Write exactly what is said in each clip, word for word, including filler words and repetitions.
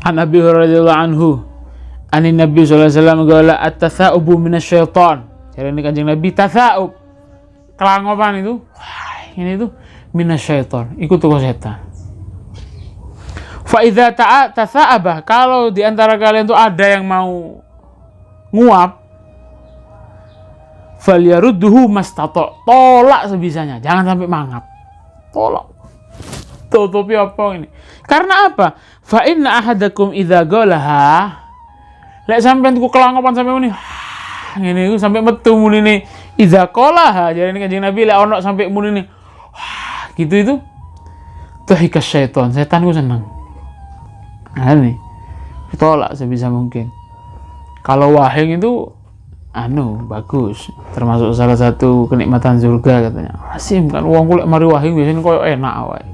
An Abi Hurairah radhiyallahu anhu, anin Nabi sallallahu alaihi wasallam qala, "At-tatsa'ubu minasyaiton." Jarèna Kanjeng Nabi, tatsa'ub, kelangopan itu, wah, ini itu minasyaiton, itu teko sètan. "Fa idza ta'a-, tatsa'aba," kalau di antara kalian tuh ada yang mau nguap, "falyarudduhu mastata'," tolak sebisanya, jangan sampai mangap. Tolak. Tutupi apa ini? Karena apa? "Fa inna ahadakum idza qalaha," lek sampeyan tuku kelangopan sampai muni, "Wah," ngene iku sampai metu munine, "idza qalaha," jarine Kanjeng Nabi, lek ono sampai munine, "Wah," gitu itu, "dhahika syaiton," setan ku seneng. Nah, ini. Tolak sebisa mungkin. Kalau wahing itu, anu, bagus. Termasuk salah satu kenikmatan surga katanya. Asim kan, wong kulek mari wahing biasanya koyo enak awake.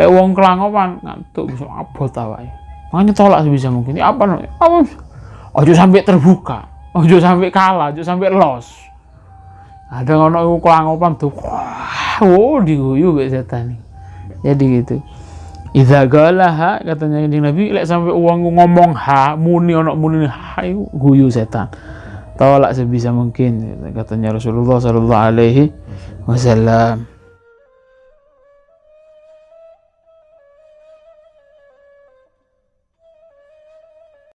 Lek wong kelangopan, ngantuk bisa abot awake. Makanya tolak sebisa mungkin. Ya apa no? Apa? Ojo sampai terbuka. Ojo sampai kalah, ojo sampai loss. Ada ngono iku kelangopan tuh. Wah, oh, diguyu be setan. Jadi gitu. "Idza qalaha," katanya Kanjeng Nabi, lek sampai wong ngomong ha, muni ono muni ha, itu guyu setan. Tolak sebisa mungkin, katanya Rasulullah sallallahu alaihi wasallam.